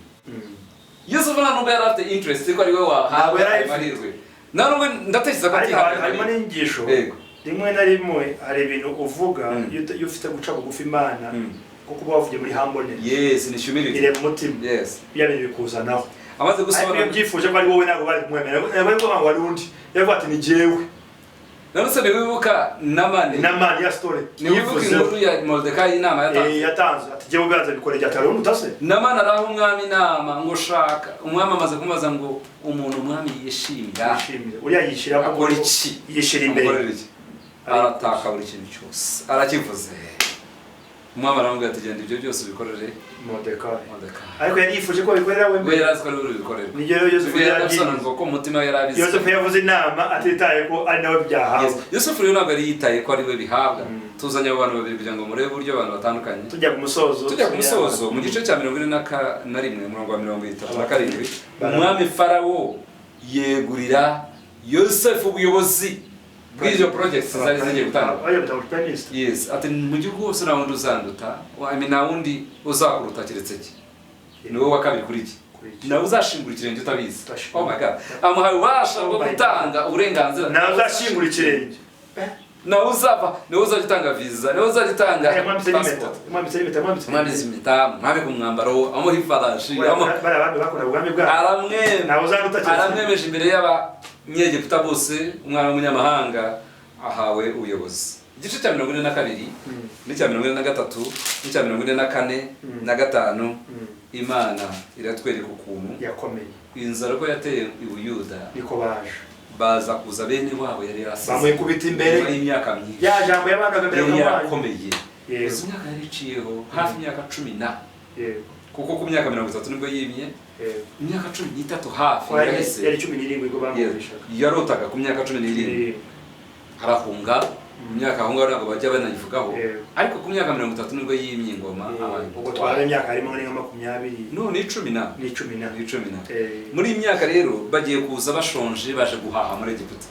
Yosefu nta nubwo yari afite interest ko ari we wahabwa Ntabwo yari ayo ayifite. mahirwe, nta nubwo ndatekereza ko Ariko atihaye harimo amahirwe. n'inyigisho. Yego. Rimwe na rimwe hari ibintu uvuga, iyo ufite guca bugufi Imana, kuko uba wavugiye muri humbleness, Yes, ni humility. ireba umutima, bya bintu bikuzanaho. Amaze Ariko iyo gusobanura byifuje ko ari wowe, ntabwo bari kumwemera, ntabwo bari kuvuga ngo ari undi, yavuga ati ni jyewe. None se ntiwibuka Namani? Namani ya story. Ntiwibuka yivuzeho. inkuru ya Moridekayi, inama yatanze? Yatanze ati jyewe ubwanze bikore, ati hari undi utase. Namani araha umwami inama ngo shaka, umwami amaze kumubaza ngo umuntu umwami yishimira Yishimire uriya yishyiramo. akora iki? Yishyira imbere. Amukorera iki? Arataka buri kintu cyose arakivuze. Umwami aramubwira ati genda ibyo byose ubikorere Moridekayi. Moridekayi. Ariko yari yifuje ko bikorera we We mbere. yari azi ko ari we ubikorera. Nibyo rero Yosefu We yari yarabisobanurwa abyirinze. ko umutima we yari abizi. Yosefu yavuze inama atitaye ko ari nawe byahawe. Yes. Yosefu rero ntabwo yari yitaye ko ari we bihabwa. Tuzanye abo bantu babiri kugira ngo murebe uburyo abantu batandukanye. Tujya ku musozo. Tujya ku musozo, mu gice cya 41, umurongo wa 37, umwami Farawo yegurira Yosefu ubuyobozi bw'izo projects zari zigiye gutanga. Bajya gutanga prime minister. Yes, ati mu gihugu hose nta wundi uzanduta, I mean, nta wundi uzakuruta keretse ki ni wowe wa kabiri kuri iki. Kuri iki. Nawe uzashingura ikirenge utabizi. Utashingura. Oh my God, amuhaye ububasha bwo Oh my God. gutanga uburenganzira. Nawe uzashingura ikirenge. Nawe uzava, niwe uzajya utanga visa, niwe uzajya utanga Yamwambitse n'impeta. passport. Yamwambitse n'impeta, yamwambitse. Umwambitse impeta, umwambika umwambaro, amuha ifarashi. Bariya bami bakoraga ubwami bwabo. Ntawe uzaruta keretse. Aramwemeje imbere y'abanyegiputa bose, umwana w'umunyamahanga ahawe ubuyobozi. Igice cya 42 n'icya 43 n'icya 44 na 5, Imana iratwereka ukuntu yakomeye. Inzara ko yateye i Buyuda, Niko baje. baza kuza bene wabo yari yarasize Bamwikubita imbere. nyuma y'imyaka myinshi. Ya jambo yabandaga mbere Yari y'umwana. yarakomeye. Yego. Izo myaka yari iciyeho hafi imyaka 10 na, kuko ku myaka 30 nibwo yimye. Imyaka 13 hafi Ko yari yahise. yari 17 ubwo bamugurishaga. Yarotaga ku myaka 17. Arahunga, imyaka ahunga ntabwo bajya banayivugaho. Ariko ku myaka 30 nibwo yimye ingoma, abaye Ubwo twara imyaka harimo nka 20. None 10 na. N'icumi na. Ni 10 na. Muri iyi myaka rero bagiye kuza bashonje, baje guhaha muri Egiputa.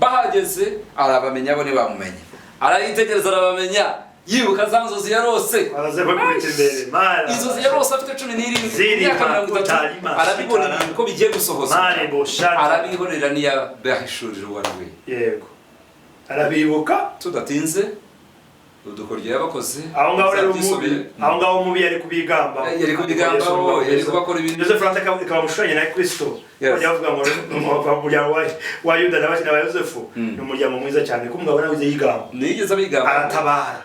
Bahageze arabamenya, bo ntibamumenya. Arayitegereza arabamenya, yibuka za nzozi yarose. Baraza bakubita imbere mara. Inzozi yarose afite 17, Ziri imyaka 30, makuta, arabibona sitara. ibintu ko bigiye gusohoza. Mare boshata. Arabihorera, ntiyabahishurira uwo ari we. Yego, arabibuka. Tudatinze, udukoryo yabakoze Aho ngaho rero umubi, uzabyisomere. aho ngaho umubi yari kubigamba. Yari kubigambaho, yari kubakora ibintu. Yosefu rata ikaba mushushanya na Kristo. Bajya bavuga ngo umuryango wa Yuda na ba Yosefu ni umuryango mwiza cyane, ko umugabo nawe yigamba. Ntiyigeze abigamba. Aratabara.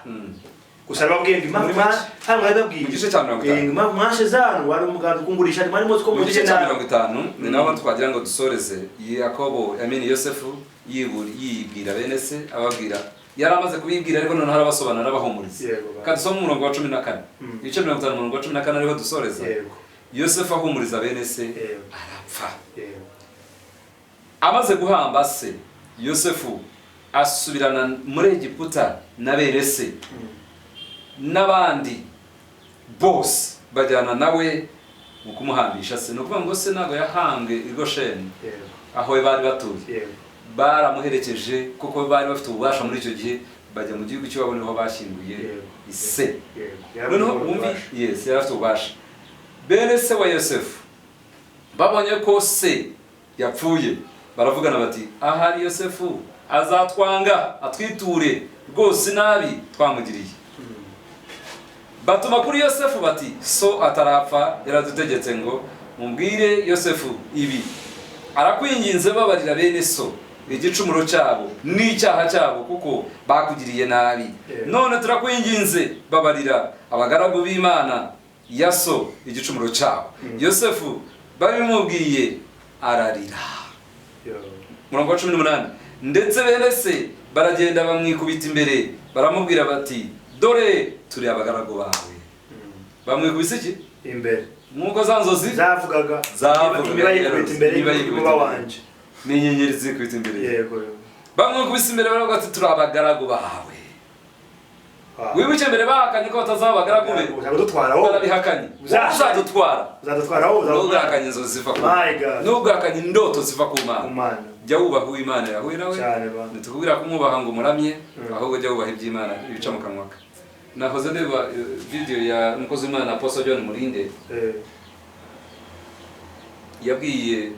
Gusa arababwiye ngo impamvu Muri make. hano barababwiye. Mu gice cya 50. Ngo impamvu mwashize hano wari umuganda ukungurisha mwari muzi ko Mu gice mugiye cya nabi. 50 ni naho twagira ngo dusoreze. Yakobo, I mean Yosefu, yibwira bene se, ababwira yari amaze kubibwira, ariko noneho arabasobanura, arabahumuriza. Yego, ba. Kandi dusome umurongo wa 14. Ibice 50, umurongo wa 14 ariho dusoreza. Yosefu ahumuriza bene se, arapfa. Amaze guhamba se, Yosefu asubirana muri Egiputa na bene se n'abandi bose bajyana nawe mu kumuhambisha se. Ni ukuvuga ngo se ntabwo yahambwe i Gosheni aho bari batuye. Baramuherekeje kuko bari bafite ububasha muri icyo gihe, bajya mu gihugu cy'iwabo, niho bashyinguye ise. Noneho wumvi, yes, yari afite ububasha. Bene se wa Yosefu babonye ko se yapfuye, baravugana bati ahari Yosefu azatwanga atwiture rwose nabi twamugiriye. Batuma kuri Yosefu bati so atarapfa yaradutegetse ngo mubwire Yosefu ibi: arakwinginze, babarira bene so igicumuro cyabo n'icyaha cyabo, kuko bakugiriye nabi. None turakwinginze, babarira abagaragu b'Imana ya so igicumuro cyabo. Yosefu babimubwiye ararira. Murongo wa 18: ndetse bene se baragenda bamwikubita imbere, baramubwira bati dore turi abagaragu bawe. Bamwikubise iki? Imbere. Nk'uko za nzozi zavugaga. Zavugaga. Niba yikubita imbere Niba yikubita y'umuba imbere. wanje. N'inyenyeri zikubita imbere. Yego. Bamwikubise imbere baravuga ati turi abagaragu bawe. Wibuke mbere bahakanye ko batazaba abagaragu be. Uzadutwara wowe. Barabihakanye. Uzadutwara. Uzadutwara wowe. Ntugahakanye inzozi ziva ku My God. Ntugahakanye indoto ziva ku Mana. Mana. Jya wubaha uwo Imana yahuye nawe. Cyane ba. Ntitubwira kumwubaha ngo umuramye, ahubwo jya wubaha iby'Imana ibica mu kanwa ke. Nahoze ndeba video ya umukozi w'Imana Apostle John Murinde. Yabwiye,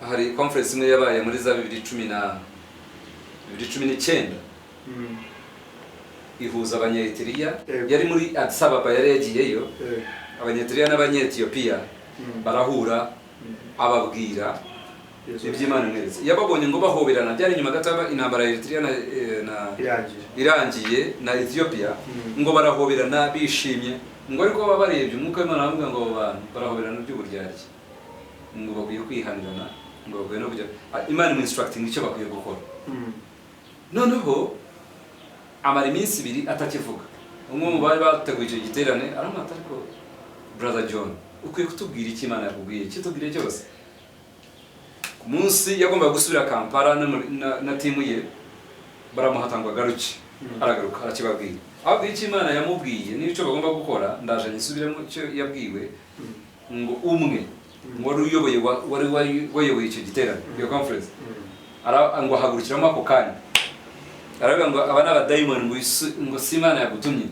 hari conference imwe yabaye muri za 2010 na 2019, ihuza Abanyaetiriya. Yari muri Addis Ababa, yari yagiyeyo. Abanyaetiriya n'Abanyetiyopiya barahura, ababwira iby'Imana imweretse. Yababonye ngo bahoberana, byari nyuma gato intambara ya Eritrea na Irangiye. irangiye na Ethiopia. Ngo barahoberana bishimye, ngo ariko baba barebye, umwuka w'Imana aravuga ngo abo bantu barahoberana by'uburyarya, ngo bakwiye kwihanirana, ngo bakwiye no kujya. Imana imu instructing icyo bakwiye gukora. Noneho amara iminsi 2 atakivuga. Umwe mu bari bateguye icyo giterane aramwata: "Ariko Brother John, ukwiye kutubwira icyo Imana yakubwiye, kitubwire cyose." Ku munsi yagombaga gusubira Kampala na team ye, baramuhata ngo agaruke. Aragaruka, arakibabwira, ababwira icyo Imana yamubwiye n'icyo bagomba gukora. Ndaje nyisubiremo icyo yabwiwe. Ngo umwe wari uyoboye wari wayoboye icyo giterane, iyo conference, ngo ahagurukiramo ako kanya, aravuga ngo aba ni abadayimoni, ngo si Imana yagutumye,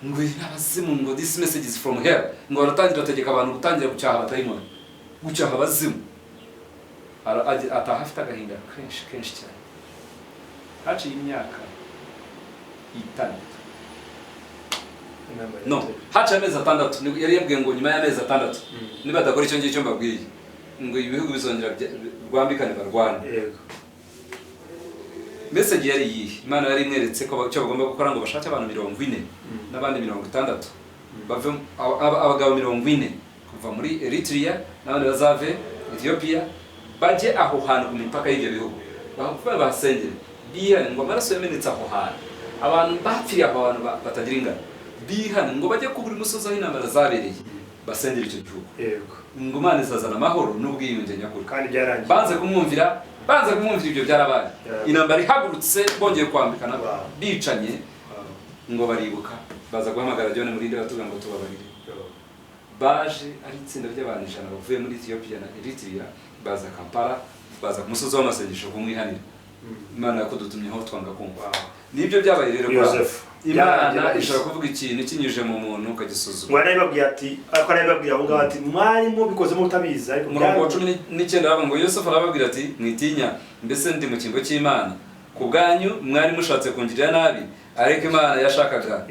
ngo iyi ni abazimu, ngo this message is from hell. Ngo baratangira bategeka abantu gutangira gucyaha abadayimoni, gucyaha abazimu. Ataha afite agahinda kenshi kenshi cyane. Haciye imyaka 6, no, haciye amezi 6. Yari yabwiye ngo nyuma y'amezi 6 nibadakora icyo ngicyo mbabwiye, ngo ibihugu bizongera rwambikane, barwane. Message yari iyihe? Imana yari imweretse ko icyo bagomba gukora, ngo bashake abantu 40 n'abandi 60 bave, abagabo 40 kuva muri Eritrea n'abandi bazave Ethiopia, bajye aho hantu ku mipaka y'ibyo bihugu, bavuga bahasengere, bihane, ngo amaraso yamenetse aho hantu, abantu bapfiriye aho hantu batagira ingano, bihane, ngo bajye ku buri musozi aho intambara zabereye, basengere icyo gihugu, ngo Imana izazana amahoro n'ubwiyunge nyakuri. Kandi byarangiye. Banze kumwumvira, ibyo byarabaye. Intambara ihagurutse, bongeye kwambikana, bicanye. Ngo baribuka, baza guhamagara John Murinde, batubwira ngo tubabarire. Baje ari itsinda ry'abantu 100 bavuye muri Ethiopia na Eritrea, baza Kampala, baza ku musozi w'amasengesho kumwihanira. Imana yakudutumyeho twanga kumva. Nibyo byabaye rero kuri abo. Yozefu. Imana Byarangiye. ishobora kuvuga ikintu kinyujije mu muntu, ukagisuzuma. Ngo yarabibabwiye ati, ariko arabibabwira aho ngaho ati mwari mubikoze mutabizi, ariko Umurongo wa 19 aravuga ngo Yosefu arababwira ati: "Mwitinya, mbese ndi mu cyimbo cy'Imana? Ku bwanyu mwari mushatse kungirira nabi, ariko Imana yashakaga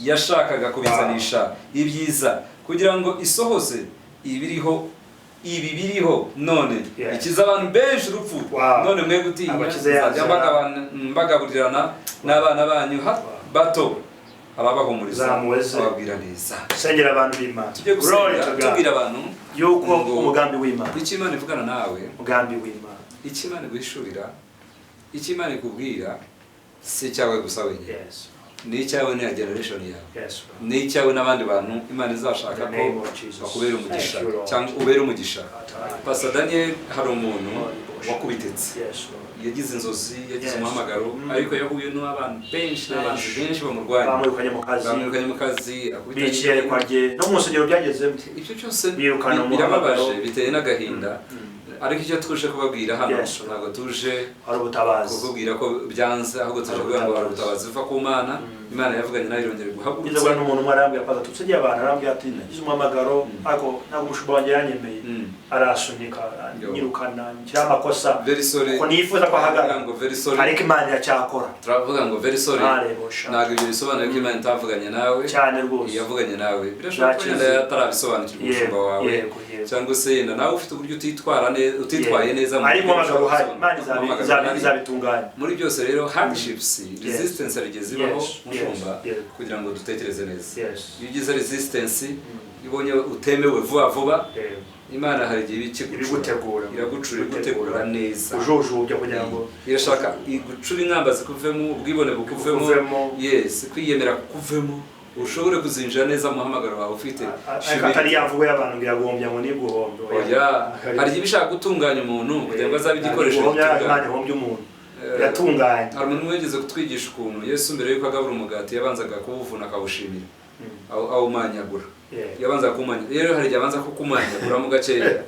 yashakaga kubizanisha ibyiza, kugira ngo isohoze ibi biriho none, ikiza abantu benshi urupfu. None mwe gutinya, Abakize nzajya yazana. mbagaburirana n'abana banyu bato." Arabahumuriza, Zamuweze. ababwira neza. Sengera abantu b'Imana. Tujye Glory gusenga, to God. tubwira abantu Yuko ngo umugambi w'Imana, icyo Imana ivugana nawe, umugambi w'Imana, icyo Imana iguhishurira, icyo Imana ikubwira, si icyawe gusa wenyine, ni icyawe n'iya generation yawe, ni icyawe n'abandi bantu Imana izashaka In the ko name of Jesus. bakubera umugisha Thank you, Lord. cyangwa ubera umugisha. Pastor Daniel, hari umuntu wakubitetse, Yes, Lord. yagize inzozi, yagize umuhamagaro, ariko yahuye n'abantu benshi n'abanzi benshi bamurwanya. Bamwirukanye mu kazi. Bamwirukanye mu kazi, akubita. Biciye iyerekwa rye, no mu rusengero byagezemo. Ibyo byose Birukana birababaje, umuhamagaro. biteye n'agahinda. Ariko icyo tuje kubabwira hano, ntabwo tuje Hari ubutabazi. kukubwira ko byanze, ahubwo tuje Hari kuvuga ngo hari ubutabazi. ubutabazi buva ku Mana. Imana yavuganye nawe irongera Ngeze guhagurutsa. guhura n'umuntu umwe, arambwira: "Pastor, tusengeye abantu." Arambwira ati: "Nagize umuhamagaro, ariko ntabwo umushumba wanjye yanyemeye, arasunika, nyirukana, nshyiraho amakosa, Very sorry. kuko nifuza ko ahagarara." Turavuga ngo very sorry. Ariko Imana iracyakora. Turavuga ngo very sorry. Ntarebosha. Ntabwo ibyo bisobanuye ko Imana itavuganye nawe. Cyane rwose. Yavuganye nawe, birashoboka ko Byakize. yenda atarabisobanukirwa umushumba wawe, yego yego cyangwa se yenda nawe ufite uburyo utitwara neza, utitwaye neza mu Ariko buryo umuhamagaro uhari, ushobora Imana gusobanura. Umuhamagaro uhari. izabitunganya. Muri byose rero, hardships, resistance hari igihe zibaho, mushumba, kugira ngo dutekereze neza. Iyo ugize resistance, iyo ubonye utemewe vuba vuba, Imana hari igihe iba ikigucura. Ibigutegura. Iragucura, igutegura neza. Ujujubya kugira ngo Irashaka igucura, inkamba zikuvemo, ubwibone bukuvemo, Bukuvemo. yes, kwiyemera kukuvemo, ushobore kuzinjira neza mu muhamagaro wawe ufite. Ariko atari ya mvugo y'abantu ngo iragombya, ngo niguhombe. Oya, hari igihe ishaka gutunganya umuntu kugira ngo azabe igikoresho gitunganye. gitunganye. Imana ihombya umuntu, iratunganya. Hari umuntu wigeze kutwigisha ukuntu Yesu mbere y'uko agabura umugati yabanzaga kuwuvuna akawushimira. Awumanyagura. Yabanza kumanya rero, hari igihe abanza kukumanyaguramo gakeya,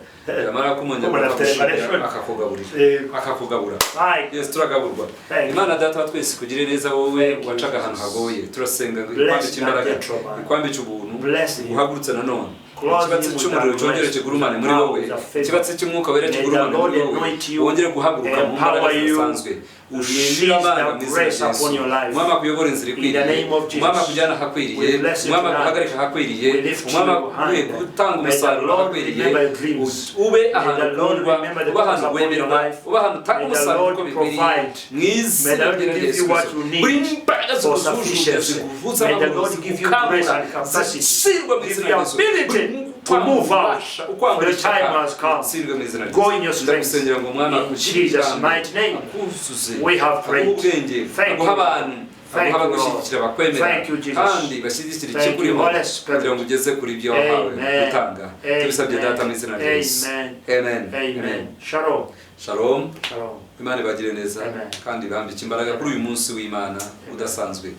yamara kumanyagura Umuntu afite akagushimira, revelation. Akakugaburira, akakugabura. My Yes, turagaburwa. Thank you. Imana Data wa twese kugire neza, wowe Thank you, wacaga ahantu Jesus. hagoye, turasenga ngo Bless ikwambike imbaraga, that gentleman. ikwambike ubuntu, Bless him. uhagurutse nanone Clothe ikibatsi him with cy'umuriro that cyongere grace, kigurumane with muri the wowe, power, with the favor. ikibatsi cy'Umwuka Wera May the kigurumane Lord muri wowe, anoint you, wongere guhaguruka mu mbaraga empower you, zidasanzwe, ushire release amanga that mu izina grace rya Yesu. upon your life. Umwami akuyobora inzira In the ikwiriye, name of Jesus. Umwami akujyana ahakwiriye, We bless you Umwami tonight. aguhagarika ahakwiriye, We lift Umwami you aguhe high. gutanga May the umusaruro Lord ahakwiriye, remember your dreams. ube May ahantu the Lord ukundwa, remember the ube ahantu purpose upon your wemerwa, life. ube ahantu utanga May the umusaruro Lord uko bikwiriye, provide. mu izina May the Lord rya give Yesu you what Kristo. you need Buri mbaraga for zikuzujubya, sufficiency. zikuvutsa May the amahoro, Lord give you grace zigukangura, and capacity. zitsindwa mu Give izina you rya Yesu. ability Buri to move out. ukwambura For the ishyaka, time has come. utsindwe mu izina rya Go Yesu. in your strength. Ndagusengera ngo Umwami In akugirire Jesus' ibambe, mighty name. akuzuze, We have aguhe prayed. ubwenge, Thank aguhe you. abantu, Thank aguhe you, Lord. abagushyigikira bakwemera Thank you, Jesus. kandi bashyigikira Thank you, ikikurimo Holy Spirit. kugira ngo ugeze kuri ibyo wahawe Amen. gutanga. Tubisabye Amen. Data mu izina rya Yesu. Amen. Amen. Amen. Shalom. Shalom. Shalom. Imana ibagire neza Amen. kandi ibambike imbaraga kuri uyu munsi w'Imana udasanzwe.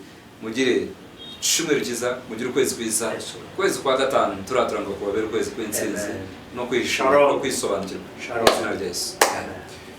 Mugire icyumweru cyiza, mugire ukwezi kwiza. Yes, sir. Ukwezi kwa gatanu turatura ngo kubabere ukwezi kw'intsinzi Amen. no kwishima Shalom. no kwisobanukirwa. Shalom. Mu izina rya Yesu. Amen.